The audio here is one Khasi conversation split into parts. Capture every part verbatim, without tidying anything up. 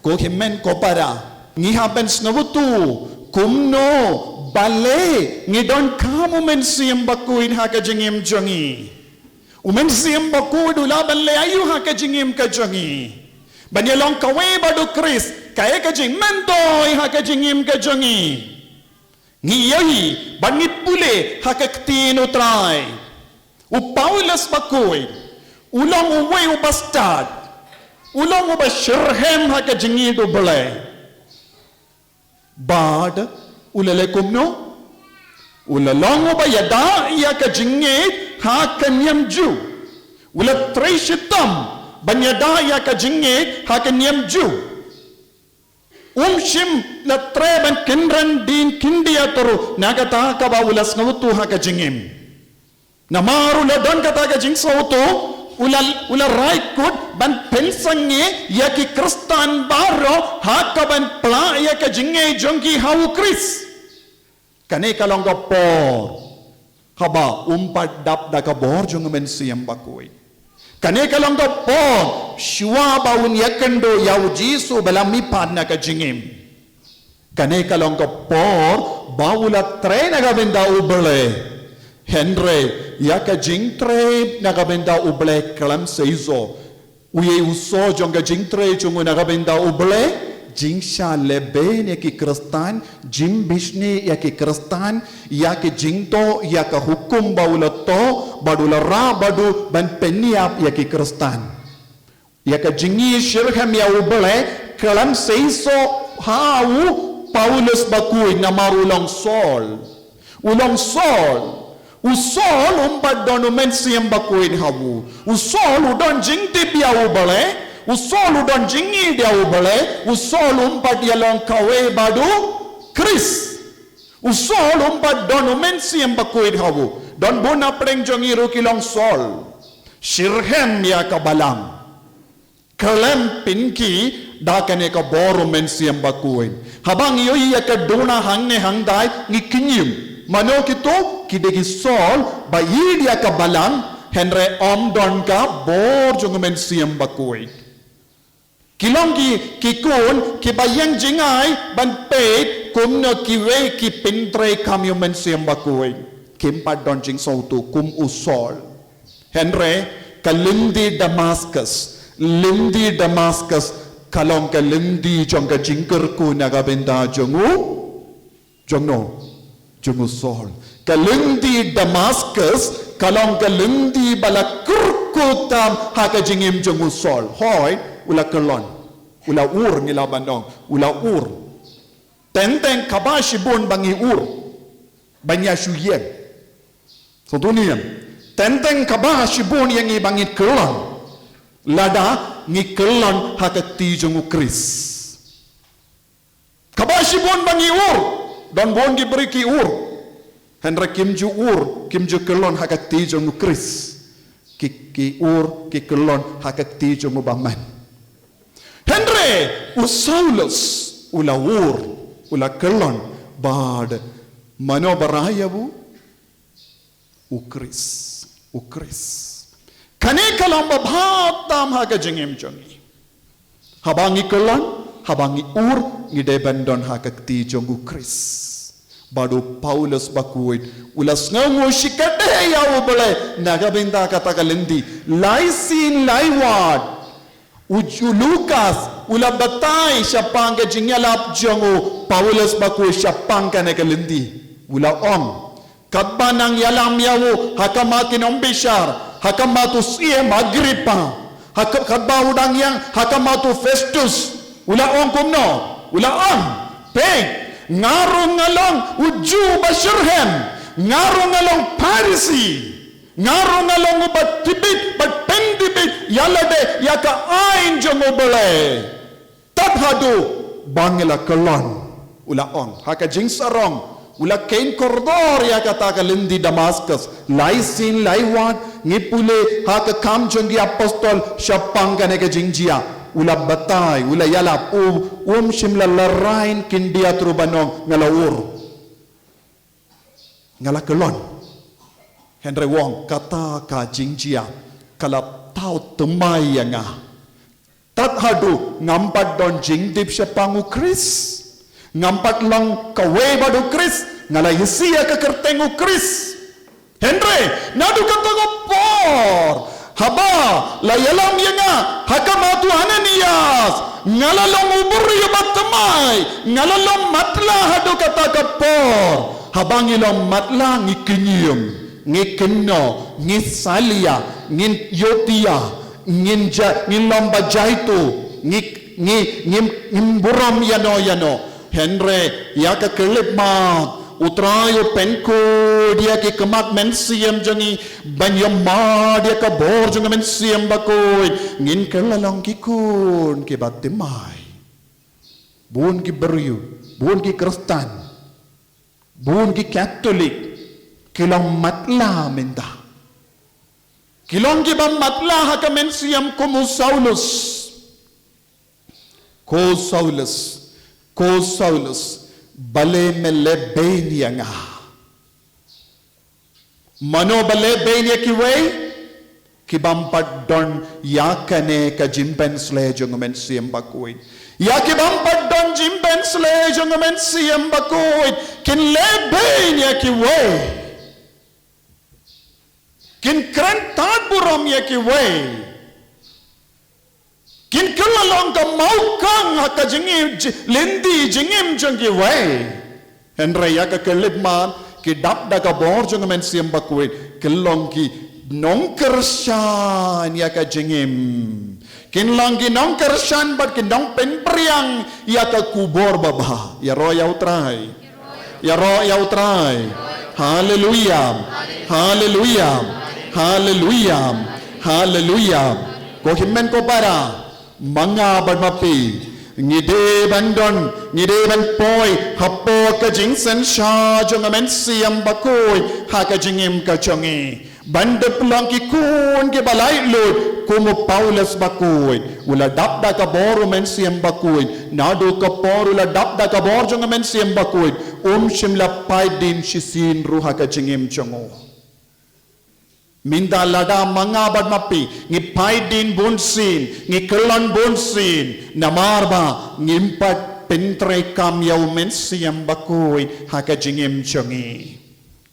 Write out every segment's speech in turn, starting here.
Ko hynmen ko para, ngi hap ban sngewthuh kumno balei ngi donkam u Mynsiem Bakhuid ha ka jingim jong ngi. U Mynsiem Bakhuid u lah ban leh aïu ha ka jingim ka jong ngi? Ban ïalong kawei bad u Khrist, kaei ka jingmyntoi ha ka jingim ka jong ngi? Ngi ïohi bad ngi pule ha ka ktien u Trai. U Paulus Bakhuid u long uwei u bastad, u long uba shitrhem ha ka jingïeit U Blei. Bad u la leh kumno? U la long uba ïada ïa ka jingïeit ha ka niam Jiw. U la trei shitom ban ïada ïa ka jingïeit ha ka niam Jiw. Um shym la treh ban kynran dien khyndiat ruh na kata kaba u la sngewthuh ha ka jingim. Namar u la don kata ka jingsngewthuh, u la, u la rai kut ban pynsangeh ïa ki Khristan baroh ha kaban pla ïa ka jingïeit jong ki ha u Khrist. Kane ka long ka por haba um pat dap da ka bor jong u Mynsiem Bakhuid. Kane ka long ka por shuwa ba un ïakynduh ïa u Jisu ba la mihpat na ka jingim. Kane ka long ka por ba u la trei na ka bynta U Blei. Hynrei ïa ka jingtrei na ka bynta U Blei khlem seisoh. U ïa u soh jong ka jingtrei jong u na ka bynta U Blei, jingshah lehbeiñ ïa ki Khristan, jingbishni ïa ki Khristan, ïa ki jingtoh ïa ka hukum ba u la toh bad u la rah bad u ban pynïap ïa ki Khristan. Ïa ka jingïashitrhem ïa U Blei khlem seisoh ha u Paulus Bakhuid namar u long Saul. U long Saul. U Saul um pat don u Mynsiem Bakhuid ha u. U Saul u don jingtip ïa U Blei. U Saul u don jingïeit ïa U Blei. U Saul um pat ïalong kawei bad u Khrist. U Saul um pat don u Mynsiem Bakhuid ha u. Don bun na pdeng jong ngi ruh ki long Saul. Shitrhem ïa ka balang. Khlem pynki da kane ka bor u Mynsiem Bakhuid. Haba ngi ïohi ïa ka duna hangne hangtai ngi kynñium. Mano kito? Ki dei ki Saul ba ïeit ïa ka balang hynrei ym don ka bor jong u Mynsiem Bakhuid. Ki long ki, ki khun kiba ïeng jngai ban peit kumno kiwei ki pyntreikam ïa u Mynsiem Bakhuid. Kim pat don jingsngewthuh kum u Saul. Hynrei ka lynti Damascus, lynti Damascus ka long ka lynti jong ka jingkyrkhu na ka bynta jong u, jong no, jong u Saul. Ka lynti Damascus ka long ka lynti ba la kyrkhu tam ha ka jingim jong u Saul. Hooid, u la kyllon, u la ur, ngi lah ban ong u la ur. Teng teng kaba shibun ba ngi ur ban ïa shu ïeng. Sngewthuh ne em? Teng teng kaba shibun ïa ngi ba ngi kyllon, lada ngi kyllon ha ka kti jong u Khrist. Kaba shibun ba ngi ur, don bun ki briew ki ur. Hynrei kim ju ur, kim ju kyllon ha ka kti jong u Khrist. Ki, ki ur, ki kyllon ha ka kti jong u bymman. Hynrei u Saulus u la ur, u la kyllon bad mano ba rai ïa u? U Khrist, u Khrist. Kane ka long ba bha tam ha ka jingim jong ngi. Haba ngi kyllon, haba ngi ur, ngi dei ban don ha ka kti jong u Khrist. Bad u Paulus Bakhuid u la sngewnguh shikatdei ïa U Blei na ka bynta kata ka lynti. Lai sien lai wat u, u Lukas u la batai shaphang ka jingïalap jong u Paulus Bakhuid shaphang kane ka lynti. U la ong, katba nang ïalam ïa u ha khmat ki nongbishar, ha khmat u Syiem Agrippa, ha ka, katba u dang ïeng ha khmat u Festus, u la ong kumno? U la ong, peit, nga ruh nga long u Jiw ba shitrhem, nga ruh nga long Pharisi, nga ruh nga long uba tbit bad pyntbit ïa lade ïa ka aiñ jong U Blei. Tad haduh ba ngi la kyllon, u la ong. Ha ka jingsarong u la kheiñ kordor ïa kata ka lynti Damascus. Lai sien lai wat ngi pule ha ka Kam jong ki Apostol shaphang kane ka jingjia. U la batai, u la ïalap, u, um shym la lehrain khyndiat ruh ban ong nga la ur, nga la kyllon. Hynrei u ong kata ka jingjia ka la thaw thymmai ïa nga. Tad haduh ngam pat don jingtip shaphang u Khrist. Ngam pat long kawei bad u Khrist. Nga la ïasih ïa ka kyrteng u Khrist. Hynrei naduh kata ka por, haba la ïalam ïa nga ha khmat u Ananias, nga la long u briew ba thymmai, nga la long matlah haduh kata ka por. Haba ngi long matlah ngi kynñium, ngi kynnoh, ngi salia, ngin ïohthiah, ngin ja, ngin long ba jaituh, ngi, ngi, ngim, ngim burom ïano ïano. Hynrei ïa ka khyllipmat, u Trai u pynkhuid ïa ki khmat mynsiem jong ngi ban ïa mad ïa ka bor jong ka Mynsiem Bakhuid, ngin kylla long ki khun kiba thymmai. Bun ki briew, bun ki Khristan, bun ki Katholik ki long matlah mynta. Ki long kiba matlah ha ka mynsiem kum u Saulus. Ko Saulus, ko Saulus, balei me leh beiñ ïa nga? Mano ba leh beiñ ïa kiwei? Ki bym pat don ïa kane ka jingpynshlei jong u Mynsiem Bakhuid. Ïa ki bym pat don jingpynshlei jong u Mynsiem Bakhuid kin leh beiñ ïa kiwei. Kin kren tad burom ïa kiwei. Kin kylla long ka mawkhang ha ka jingim, ji-, lynti jingim jong kiwei. Hynrei ïa ka khyllipmat, ki dap da ka bor jong u Mynsiem Bakhuid, kin long ki nongkyrshan ïa ka jingim. Kin long ki nongkyrshan bad ki nongpynpriang ïa ka khubor babha. Ïaroh ïa u Trai. Ïaroh ïa u Trai. Haleluia. Haleluia. Haleluia. Haleluia. Ko hynmen ko para, ma nga bad ma phi, ngi dei ban don, ngi dei ban poi hapoh ka jingsynshar jong u Mynsiem Bakhuid ha ka jingim ka jong ngi. Ban dep long ki khun kiba laitluid kum u Paulus bakhuid. U la dap da ka bor u Mynsiem Bakhuid. Naduh ka por u la dap da ka bor jong u Mynsiem Bakhuid, um shym la phai dien shisien ruh ha ka jingim jong u. Mynta lada ma nga bad ma phi ngi phai dien bunsien, ngi kyllon bunsien, namar ba ngim pat pyntreikam ïa u Mynsiem Bakhuid ha ka jingim jong ngi.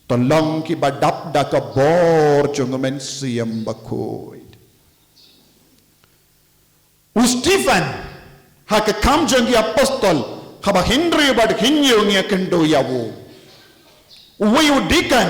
To long kiba dap da ka bor jong u Mynsiem Bakhuid. U Stephen, ha ka Kam jong ki Apostol, haba hynriew bad hynñiew ngi ïakynduh ïa u. Uwei u deacon,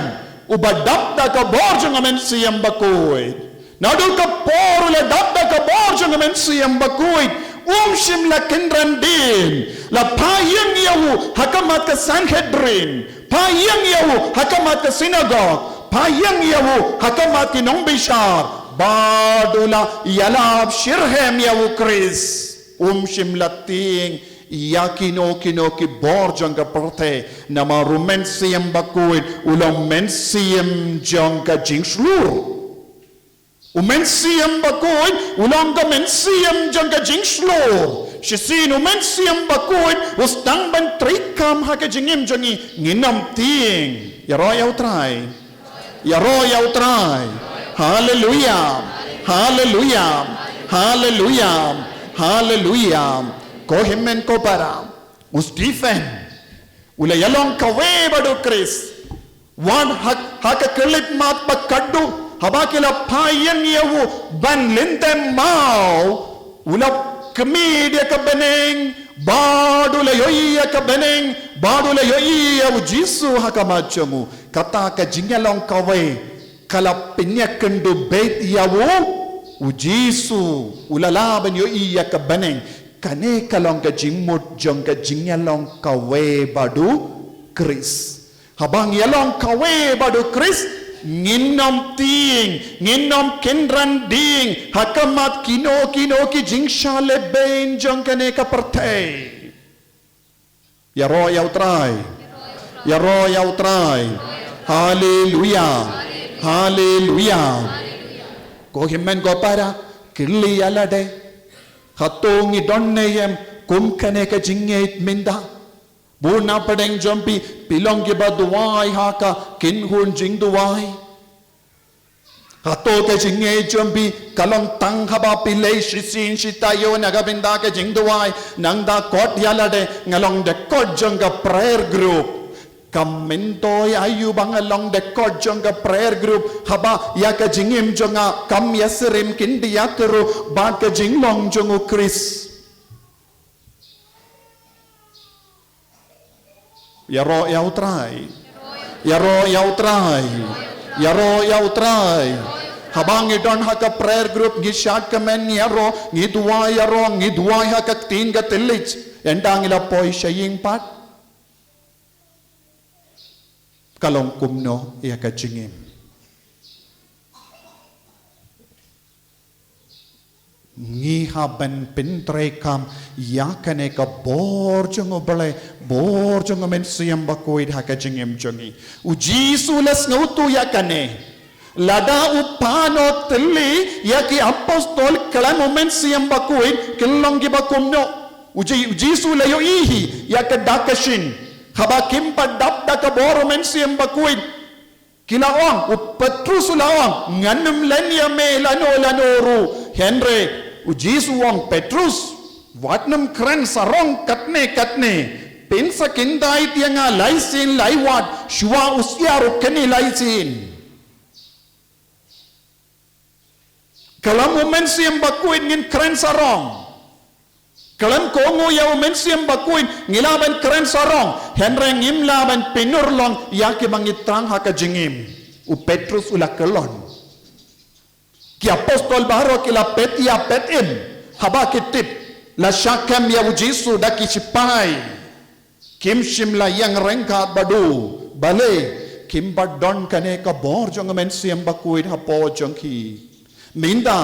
uba dap da ka bor jong u Mynsiem Bakhuid. Naduh ka por u la dap da ka bor jong u Mynsiem Bakhuid, um shym la kynran dien, la phai ïeng ïa u ha khmat ka Sanhedrin, phai ïeng ïa u ha khmat ka synagog, phai ïeng ïa u ha khmat ki nongbishar, bad u la ïalap shitrhem ïa u Khrist. Um shym la tieng ïa kino kino ki bor jong ka pyrthei, namar u Mynsiem Bakhuid u long mynsiem jong ka jingshlur. U Mynsiem Bakhuid u long ka mynsiem jong ka jingshlur. Shisien u Mynsiem Bakhuid u sdang ban treikam ha ka jingim jong ngi, ngin ym tieng. Ïaroh ïa u Trai. Ïaroh ïa u Trai. Haleluia. Haleluia. Haleluia. Haleluia. Ko hynmen ko para, u Stephen u la ïalong kawei bad u Khrist. Wat ha, ha ka khyllipmat ba khatduh, haba ki la phai ïeng ïa u ban lyndet maw, u la khmih ïa ka bneng, bad u la ïohi ïa ka bneng, bad u la ïohi ïa u Jisu ha khmat jong u. Kata ka jingïalong kawei ka la pynïakynduh beit ïa u, u Jisu, u la lah ban ïohi ïa ka bneng. Kane ka long ka jingmut jong ka jingïalong kawei bad u Khrist. Haba ngi ïalong kawei bad u Khrist, ngin ym tieng, ngin ym kynran dien ha khmat kino kino ki jingshah lehbeiñ jong kane ka pyrthei. Ïaroh ïa u Trai. Ïaroh ïa u Trai. Haleluia. Haleluia. Ko hynmen ko para, kylli ïa lade, hato ngi don ne em kum kane ka jingngeit mynta? Bun na pdeng jong phi, phi long kiba duwai ha ka kynhun jingduwai. Hato ka jingngeit jong phi ka long tang haba phi leit shisien shi taïew na ka bynta ka jingduwai, nangta kot ïa lade, nga long da kot jong ka prayer group. Kam myntoi aïu ba nga long da kot jong ka prayer group haba ïa ka jingim jong nga kam ïa sirim kyndiat ruh bad ka jinglong jong U Khrist. Ïaroh ïa U Trai. Ïaroh ïa U Trai. Ïaroh ïa U Trai. Haba ngi don ha ka prayer group, ngi shad kmen ïaroh, ngi duwai ïaroh, ngi duwai ha ka ktien ka thylliej, ynda ngi la poi sha ïing pat, ka long kumno ïa ka jingim? Ngi hap ban pyntreikam ïa kane ka bor jong U Blei, bor jong U Mynsiem Bakhuid ha ka jingim jong ngi. U Jisu u la sngewthuh ïa kane. Lada u pan noh thylli ïa ki apostol khlem U Mynsiem Bakhuid, kin long kiba kumno? U Ji-, U Jisu u la ïohi hi ïa ka dak ka shin haba kim pat dap da ka bor U Mynsiem Bakhuid. Ki la ong, u Petrus u la ong, ngan ym len ïa me lano lano ruh. Hynrei U Jisu u ong, Petrus, wat nym kren sarong katne katne. Pynsa kyndait ïa nga lai sien lai wat, shuwa u syiar u kynni lai sien. Khlem U Mynsiem Bakhuid ngin kren sarong. Khlem kohnguh ïa U Mynsiem Bakhuid ngi lah ban kren sarong, hynrei ngim lah ban pynurlong ïa kiba ngi thrang ha ka jingim. U Petrus u la kyllon. Ki apostol baroh ki la peit ïa peit im, haba ki tip, la shah kem ïa U Jisu da ki shipai. Kim shym la ïeng ryngkat bad u, balei? Kim pat don kane ka bor jong U Mynsiem Bakhuid hapoh jong ki. Mynta,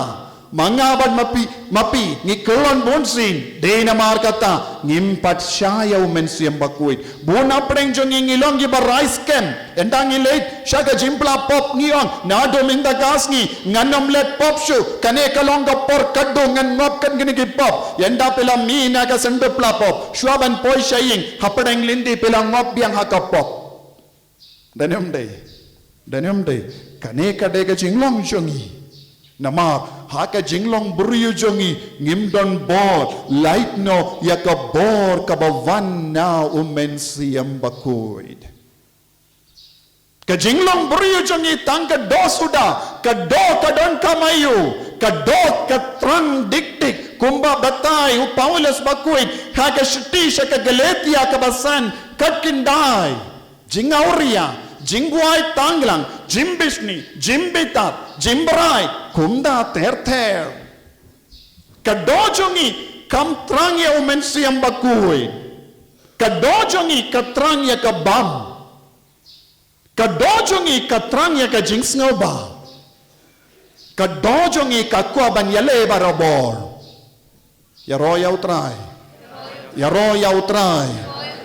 ma nga bad ma phi, ma phi, ngi kyllon bunsien, dei namar kata, ngim pat shah ïa U Mynsiem Bakhuid. Bun na pdeng jong ngi ngi long kiba rai skhem, ynda ngi leit sha ka jingphla pop ngi ong, naduh mynta ka sngi ngan ym leh pop shuh, kane ka long ka por kaba ngan ngop kat kine ki pop. Ynda phi la mih na ka sentrum phla pop, shuwa ban poi sha ïing, hapdeng lynti phi la ngop biang ha ka pop. Dei ne ym dei? Dei ne ym dei? Kane ka dei ka jinglong jong ngi. Namar ha ka jinglong briew jong ngi ngim don bor, lait noh ïa ka bor kaba wan na U Mynsiem Bakhuid. Ka jinglong briew jong ngi tang ka doh suda, ka doh ka donkam aïu, ka doh ka thrang dik dik, kumba batai u Paulus Bakhuid ha ka shithi sha ka Galatia kaba san, kat kyndait. Jingawria, jingbuaid tanglang, jingbishni, jingbitap, jingbrai, kumta ter ter. Ka doh jong ngi kam thrang ïa U Mynsiem Bakhuid. Ka doh jong ngi ka thrang ïa ka bam. Ka doh jong ngi ka thrang ïa ka jingsngewbha. Ka doh jong ngi ka kwah ban ïaleh barabor. Ïaroh ïa U Trai. Ïaroh ïa U Trai.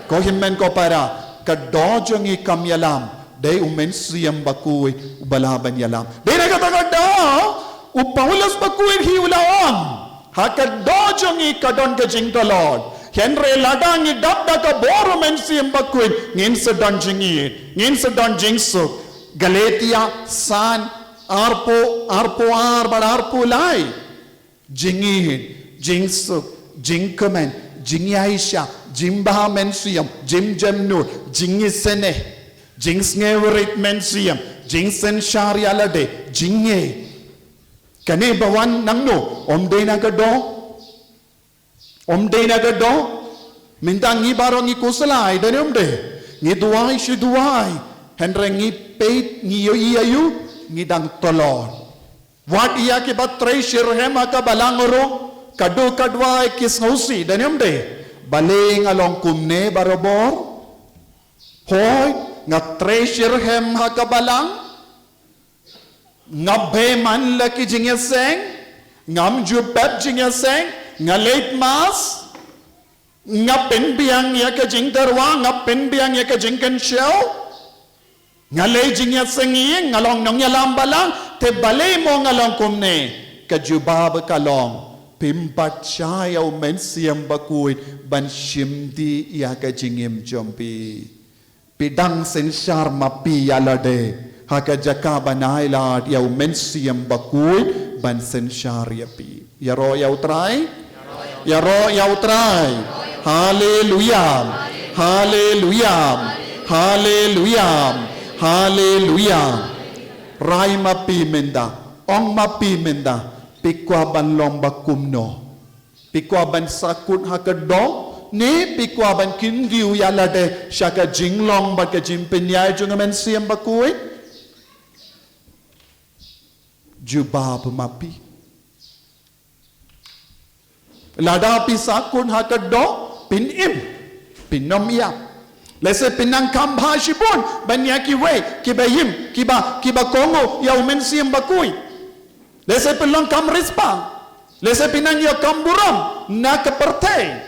Ko hynmen ko para, ka doh jong ngi kam ïalam. Dei U Mynsiem Bakhuid uba lah ban ïalam. Dei na kata ka daw u Paulus Bakhuid hi u la ong, ha ka doh jong ngi ka don ka jingtlot. Hynrei lada ngi dap da ka bor U Mynsiem Bakhuid, ngin sa don jingïeit, ngin sa don jingsuk. Galatia san, arphew, arphew ar bad arphew lai. Jingïeit, jingsuk, jingkmen, jingïaishah, jingbha mynsiem, jingjemnud, jingisynei, jingsngewrit mynsiem, jingsynshar ïa lade, jingngeit. Kane ba wan nangno? Ym dei na ka doh? Ym dei na ka doh? Mynta ngi baroh ngi khuslai, dei ne ym dei? Ngi duwai shi duwai, hynrei ngi peit, ngi ïohi aïu? Ngi dang tlot. Wat ïa kiba trei shitrhem ha ka balang ruh, ka duh ka duwai ki sngewsih, dei ne ym dei? Balei nga long kumne barabor? Hooid, nga trei shitrhem ha ka balang, nga beiman la ki jingïaseng, ngam ju pep jingïaseng, nga leit mass, nga pynbiang ïa ka jingtyrwa, nga pynbiang ïa ka jingkynshew. Nga leh jingïaseng ïing, nga long nongïalam balang, te balei mo nga long kumne? Ka jubab ka long, phim pat shah ïa U Mynsiem Bakhuid ban shimti ïa ka jingim jong phi. Phi dang synshar ma phi ïa lade. Ha ka jaka ban ai lad ïa u Mynsiem Bakhuid ban synshar ïa phi. Ïaroh ïa u Trai. Ïaroh ïa u Trai. Haleluya. Haleluya. Haleluya. Haleluya. Rai ma phi mynta. Ong ma phi mynta. Phi kwah ban long ba kumno? Phi kwah ban sahkut ha ka doh, ne phi kwah ban kyntiew ïa lade sha ka jinglong bad ka jingpynïaid jong u Mynsiem Bakhuid? Jubab ma phi. Lada phi sahkut ha ka doh, phin im, phin ym ïap. Lehse phin nang kham bha shibun ban ïa kiwei kiba im, kiba, kiba kohnguh ïa u Mynsiem Bakhuid. Lehse phi long kham riewspah. Lehse phi nang ïa kham burom na ka pyrthei.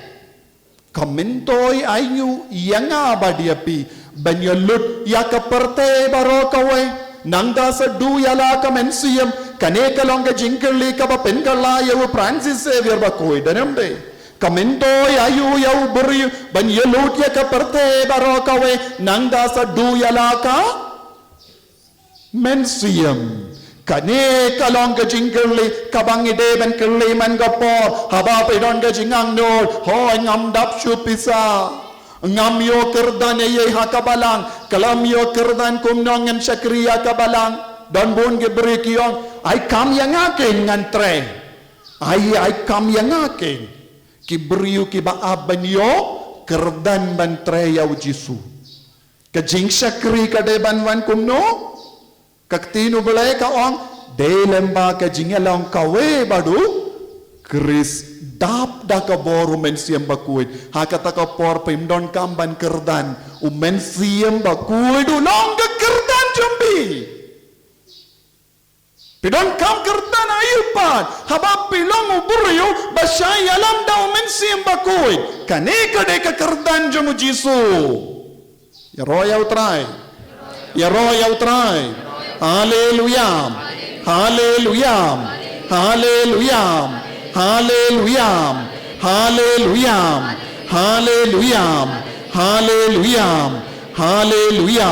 Ka myntoi aïu ïa nga bad ïa phi ban ïa lut ïa ka pyrthei baroh kawei? Nangta sa duh ïa la ka mynsiem. Kane ka long ka jingkylli kaba pynkylla ïa u Francis Xavier Bakhuid, don em de? Ka myntoi aïu ïa u briew ban ïa lut ïa ka pyrthei baroh kawei? Nangta sa duh ïa la ka mynsiem. Kane ka long ka jingkylli kaba ngi dei ban kylli man ka por. Haba phi don ka jingangnud, hooid, ngam dap shuh pisa, ngam ïoh kyrdan ei ei ha ka balang, khlem ïoh kyrdan kumno ngan shakri ïa ka balang. Don bun ki briew ki ong, ai kam ïa nga keiñ ngan trei. Ai, ai kam ïa nga keiñ. Ki briew kiba ap ban ïoh kyrdan ban trei ïa u Jisu. Ka jingshakri ka dei ban wan kumno? Ka ktien U Blei ka ong, dei lyngba ka jingïalong kawei bad u Khrist, dap da ka bor u Mynsiem Bakhuid. Ha kata ka por phim donkam ban kyrdan, u Mynsiem Bakhuid u long ka kyrdan jong phi. Phi donkam kyrdan aïu pat haba phi long u briew ba shah ïalam da u Mynsiem Bakhuid? Kane ka dei ka kyrdan jong u Jisu. Ïaroh ïa u Trai. Ïaroh ïa u Trai. Haleluya. Haleluya. Haleluya. Haleluya. Haleluya. Haleluya. Haleluya.